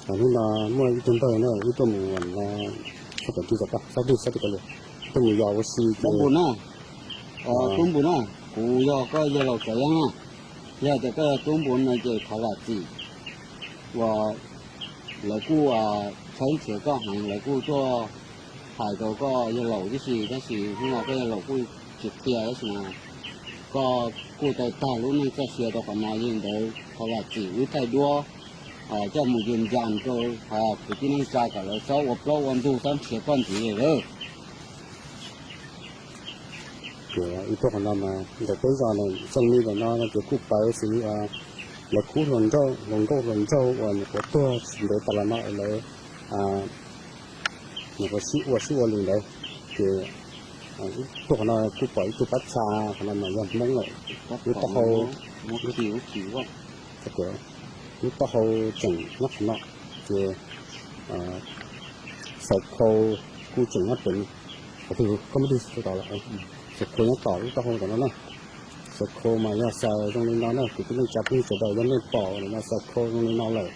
Hnub no muaj ib tug npawg na, wb tuaj mus, sab tim, sab tim, sab tim, tuaj mus yos ua si ces, Tub Npus na, kuv yog koj yawg laus Tsav Yeeb na. Yog tias koj yog Tub Npus no ces thov zam txim uas lawv kuj txhawb nrhiav koj heev, lawv kuj tuaj hais rau koj yawg laus tib si, tab sis hnub no koj yawg laus kuj tsis qhia tab sis mas koj kuj tau tag lub neej txoj sia rau qhov no. Yog li ntawd thov zam txim, wb thaij duab coj mus yws ncas rau kwv tij neej tsa kom lawv txhob ua plaub ua ntug txhob nrhiav koj ntxiv lawm. Ces ib tuaj qhov no mas ntawm peb zos na, xyoo li ntawm no no ces kuj pawv xws li lawv khub hluas nraug, hluas nkauj hluas nraug uas nyuam qhuav tuag tsis ntev tas los no lawv nyuam qhuav sib ua sib ua li ntawd. Ces tuaj qhov no kuj pom ib tug pab txha, qhov no mas yog Hmoob lawm. Lub taub hau, lub taub hau tseem nyob qhov no, ces xaws khau kuj tseem nyob pem, qhov twg koj muab tig rau tom lawm, xaws khau nyob tom lub taub hau tom no na. Xaws khau mas yog xaws zoo li no na, kwv tij neej tsa phooj ywg sawv daws yog nej pom ua li no xaws khau zoo li no lawm,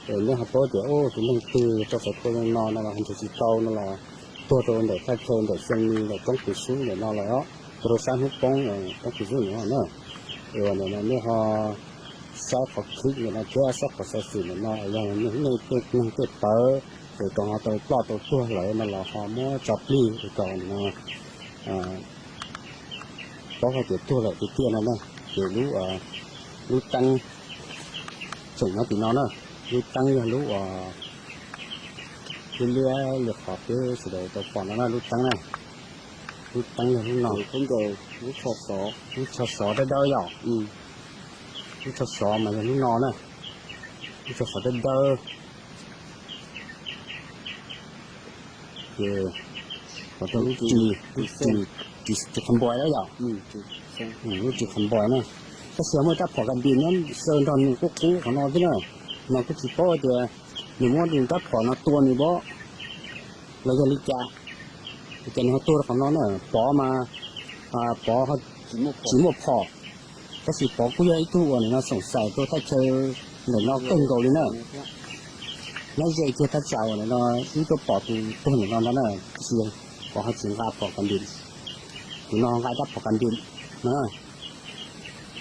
es nej ho paub tias tus neeg twg tau xaws khau zoo li no no los ho nrhiav tsis tau no los tuag rau ntawm thaj chaw ntawm Xyooj Nis ntawm roob Pis Xub ntawm no lawm os, tuag rau sab hnub poob roob Pis Xub ntawm no na. Es ua ntawm no nej ho saib qhov clip ntawm no thiab saib qhov xov xwm ntawm no, yog nej tej neeg tej pawv es tau ho tau ploj tau tuag lawm no los ho muab tso plig es kom no paub hais tias tuag lawm tiag tiag no na. Ces lub, lub teeb tseem nyob tim no na. Lub teeb yog lub uas liab liab li qhov peb sawv daws tau pom no na, lub teeb na. Lub teeb yog lub no. Lub tsho xov dawb dawb yom. Lub tsho xov mas yog lub no na. Lub tsho xov dawb dawb. Ces qhov lub ris, lub ris, ris qhov npais na yom. Lub ris qhov npais na. Tab sis muaj rab phom kas ntim nyob xyaw nrog nws qub qub qhov no thiab na. Mas kuj tsis paub tias nws muab rab phom no tua nws pov los yog li cas, ces nws ho tuag rau qhov no na. Pov mas, Pov tsis muaj phom, tab sis Pov kuj yog ib tug uas nim no xoom xaim rau thaj chaw ntawm no kawg nkaus li na. Nyob ze kiag thaj tsam uas nim no wb tuaj pom tus tuag ntawm no ntag na, tab sis Pov ho tsis nqa phom kas ntim. Tus no nqa rab phom kas ntim na.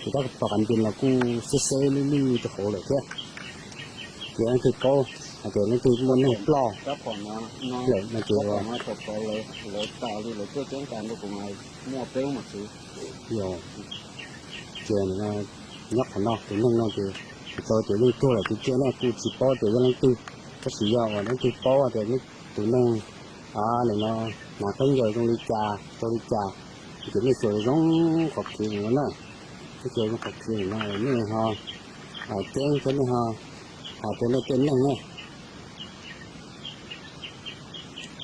Ces rab phom kas ntim los kuj xeb xeb lwj lwj rau hauv lawm thiab. Ces leej twg paub hais tias leej twg muaj neeg ploj lawm no ces ces nyob qhov no tus neeg no ces tsis tau tias yeej tuag lawm tiag tiag na, kuj tsis paub tias yog leej twg, tab sis yog uas leej twg paub tias tus neeg nim no hnav khaub ncaws zoo li cas rau li cas, ces nej xyuas zoo qhov khiv no na. Nej xyuas zoo qhov khiv no nej ho ceeb thiab nej ho hais rau nej tej neeg na.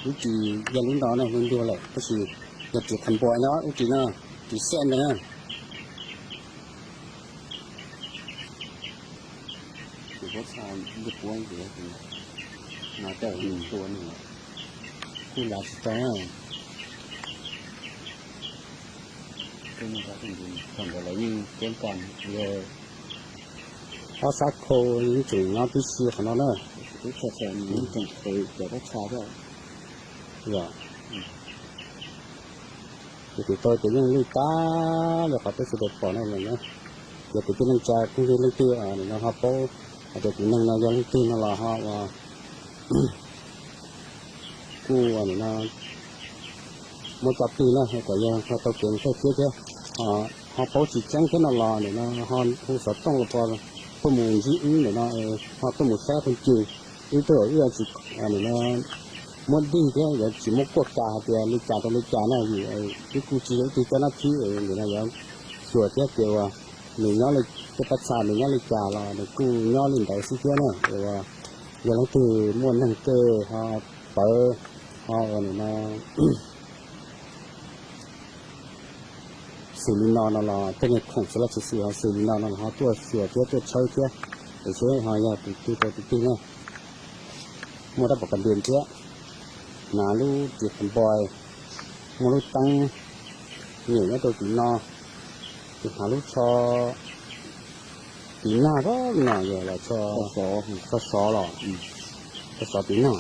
Lub ris yog lub no na, lub ntuag lawm tab sis yog ris qhov npais no, lub ris no, ris xej ntawd na. Kuj lav tsis tau na. Thaum ntawd lawv yeej ceeb tas, ob sab khau yeej tseem nyob tib si qhov no na. Ces kuv tau tias yeej lwj tag li qhov peb sawv daws pom no lawm na. Yog kwv tij neej tsa phooj ywg leej twg nim no ho paub hais tias tus neeg no yog leej twg no los ho ua kuj nim no muab tso plig na, kom yog ho tau kev mus thawj thiab thiab. Ho paub tsis tseeb thiab no los nim no ho hu xov tooj los pos tuaj mus ntsib wb nim no, ho tuaj mus saib qhov cws. Wb tuaj wb tsis nim no muab dig thiab yuav tsis muab kuaj kas hais tias li cas rau li cas na, vim wb kuj tsis yog ib tug coj nab thib nim no yuav xyuas thiab ces uas nws nyob li, tej pab txha nws nyob li cas los nws kuj nyob li ntawd xwb thiab na. Es uas yog leej twg muaj neeg tej ho pawv ho ua nim no xws li no no los tej neeg khoom xwb los tsis xwm ho xws li no no los ho tuaj xyuas thiab tuaj tshawb thiab, es seb ho yog tus twg rau tus twg na. Muaj rab phom kas ntim thiab, hnav lub ris qhov npais, muaj lub teeb nyem nyob rau tim no, ces hnav lub tsho tiv nag no yog los tsho xov los. Xov tim no.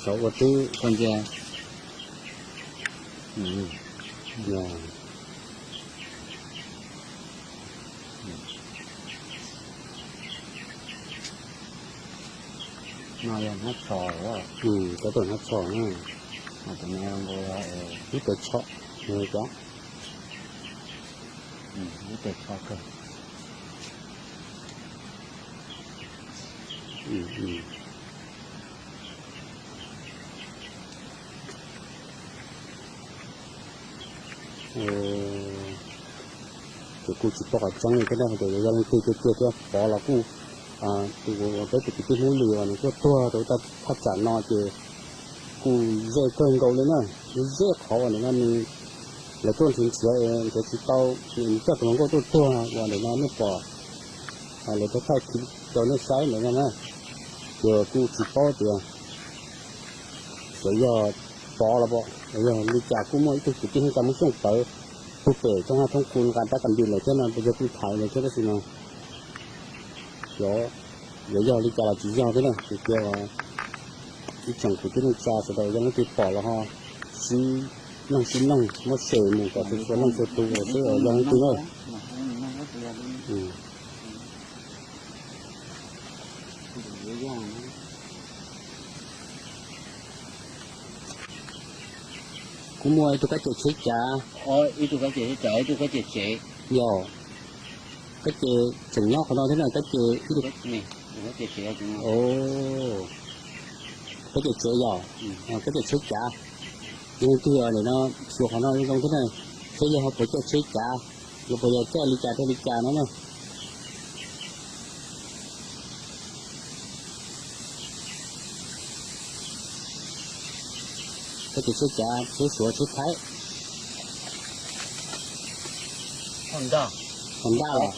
Xov ua twb koj ntsia. No yog hnab tsho. Cov tuaj hnab tsho na. Ib tes tsho, cov ib tes tsho kawg. Ces kuj tsis paub qhov tseeb li thiab na, hais tias yog leej twg tiag tiag thiab pom los kuj, tus peb tus kwv tij Hmoob Lis uas nws tuaj tuag rau thaj tsam no ces kuj zej kawg nkaus li na, zej qhov uas nim no nws lawv tuaj nrhiav nrhiav nrhiav tsis tau, nws coj tus hluas nkauj tuaj tuag uas nim no nej pom lawv thaij thaij rau nej saib ntawd no na. Ces kuj tsis paub tias xyov yog pom los pom, yog li cas. Kuj muaj ib tug kwv tij Hmoob Xyooj Tawv pug pem thoob hab thoob qus nqa rab kas npis lawm thiab no, yog kuj thaiv lawm thiab tab sis mas xyov yuav yog li cas los tsis yog thiab na. Ces cia ib tsoom kwv tij neej tsa sawv daws yog leej twg pom los ho sib noog sib noog muab share mus kom txhua txhua leej txhua tus seb yog leej twg na. Kuj muaj ib tug kab ce tsheb cav, ib tug kab ce tsheb cav, ib tug kab ce tsev. Yog, kab ce tseem nyob qhov no thiab na, kab ce, kab ce tsev yog, kab ce tsheb cav. Yog leej twg nim no xyuas qhov no zoo zoo thiab na, seb yog ho puas caij tsheb cav, los puas yog caij li cas rau li cas no na. Koj tus tsheb cav, tsheb Suav tsheb Thaib? Honda los?